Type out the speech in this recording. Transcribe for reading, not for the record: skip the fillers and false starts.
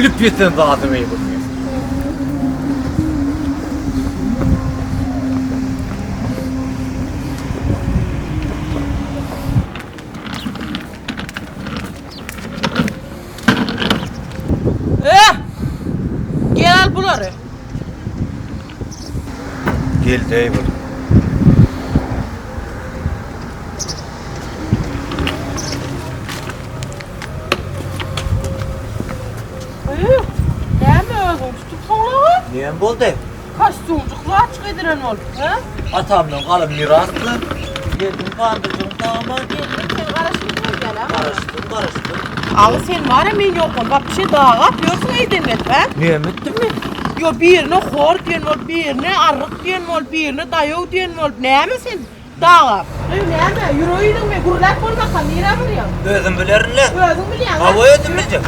Bilip ýeten zadym eý bu men. Eh! Gel al bulary. Geldi eý bu. Eý, näme özüň tutup soňlagy? Näme boldy? Kostýumjykly açyk edilen bolup, hä? Atamdan galan mirasdy. Geldim sandyjygyň tagama. Geldim, sen garaşyp bolýan, a? Garaşdym, garaşdym. Agy sen bar-a men ýokam, wapşe dagap ýörsüň eýden gelip, hä? Näme etdim men? Ýo, birine hor diýen bolup, birine arryk diýen bolup, birine daýaw diýen bolup, näme sen? Dagap. Eý, näme, ýüregiňmi, gürläp bol bakalym, nirä barýaň? Özüm bilerin-le. Özüň bilýäň, Hawa, özüm biljek.